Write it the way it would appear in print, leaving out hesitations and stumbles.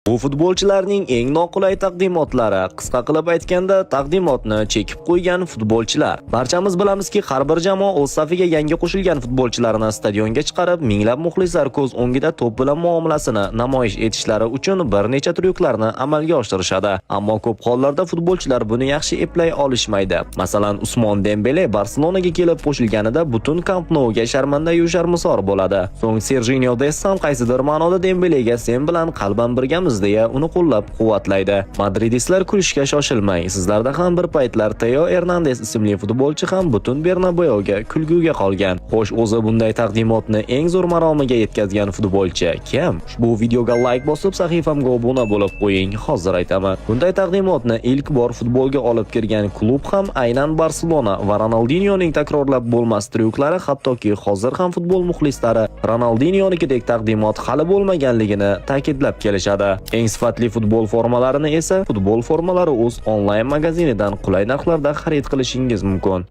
Bu futbolchilarning eng noqulay taqdimotlari, qisqa qilib aytganda, taqdimotni chekib qo'ygan futbolchilar. Barchamiz bilamizki, har bir jamoa o'z safiga yangi qo'shilgan futbolchilarni stadionga chiqarib, minglab muxlislar ko'z o'ngida to'p bilan muomalasini namoyish etishlari uchun bir necha tryuklarni amalga oshirishadi. Ammo ko'p hollarda futbolchilar buni yaxshi eplay olishmaydi. Masalan, Usmon Dembele Barselonaga kelib qo'shilganida butun Camp Nouga sharmandayu sharmisor bo'ladi. So'ng Serjinyo Dest ham qaysidir ma'noda Dembelega "Sen bilan qalban birgamiz" deya uni qo'llab-quvvatlaydi. Madridistlar, kulishga shoshilmang. Sizlarda ham bir paytlar Teo Hernandez ismli futbolchi ham butun Bernabeuga kulguga qolgan. Xo'sh, o'zi bunday taqdimotni eng zo'r maromiga yetkazgan futbolchi kim? Ushbu videoga like bosib, sahifamga obuna bo'lib qo'ying. Hozir aytaman. Bunday taqdimotni ilk bor futbolga olib kirgan klub ham aynan Barselona va Ronaldinyoning takrorlab bo'lmas tryuklari hattoki hozir ham futbol muxlislari Ronaldinyonikidek taqdimot hali bo'lmaganligini ta'kidlab kelishadi. Eng sifatli futbol formalarini esa Futbol formalari o'z onlayn magazinidan qulay narxlarda xarid qilishingiz mumkin.